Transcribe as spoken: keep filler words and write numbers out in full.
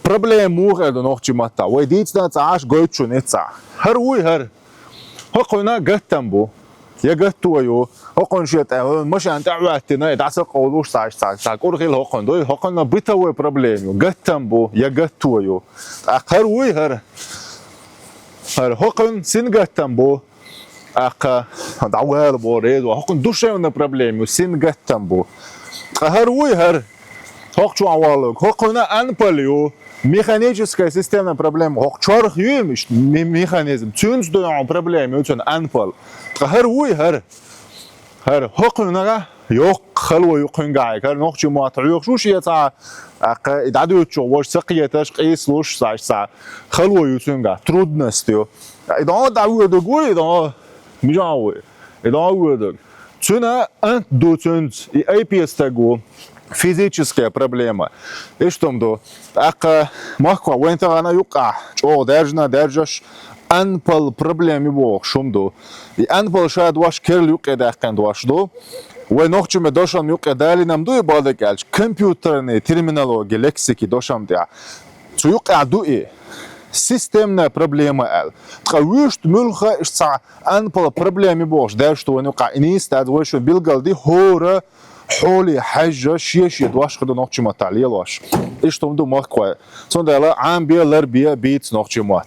Проблема муха ду нохчи матта? Вай дийцина цӀа Ӏаш гойтчу ниццӀа. ХӀара вуй хӀара. ХӀокхуьнан гаттам бу. Я гатто ю. ХӀокхуьнан шен тӀе, машен тӀе а ваьттина, и дӀа ца къовлуш цхьа, цхьа, цхьа кӀур хила хӀокхуьнан дуй, хӀокхуьнан бытовой проблема ю. Гаттам бу, я гатто ю. ТӀаккха хӀара вуй хӀара. ХӀара хӀокхуьнан син гаттам бу. ТӀаккха дӀавала бо реза. ХӀокхуьнан душевная проблема ю, син гаттам бу. Ткъа хӀара вуй хӀара. ХӀокху чу Ӏа валлалург. ХӀокхуьнан анпал ю. Механическая системная проблема. ХӀокху чорх ю миш-, ме-, механизм. Цуьнца ду йоӀун проблема ю цуьнан анпал. Ткъа хӀара вуй хӀара. ХӀара хӀокхуьнан йоккха хало ю кхуьнгахь. ХӀара нохчи мотт хьоьхуш ву шен цхьа, тӀаккха и дӀадуьйцучух вожа ца кхеташ, къийсалуш, цхьа, цхьа хало ю цуьнгахь. Трудность ю. И дӀа дӀавоьдург вуй, и дӀа мижа вуй. И дӀа воьдург. Цуьнан ант ду цуьнца, и айпе стаг ву. Физическая проблема. Иштта ду. ТӀаккха махкахой вайн тахана юккъахь чӀогӀа даьржина, даьржаш анпал проблема ю бохуш хӀума ду. И анпал ша дош керла юккъе даьккхина дош ду. Вай нохчийн дошам юккъе далийнам ду и, бакъдерг аьлча, компьютерный терминологи, лексики дошам тӀехь. Цу юккъехь ду и. Системная проблема аьлла. Ткъа вуьшта муьлхха иштта цхьа анпал проблема ю бохуш даьржаш ду вайн юккъахь, и нийса дац, вай шун билгал ди, хӀора хьоле хьаьжжа шен-шен дош хир ду нохчи маттахь лелош. Иштта хӀума ду махкахой. Цундела Ӏамабе, ларбе бийца нохчи мотт.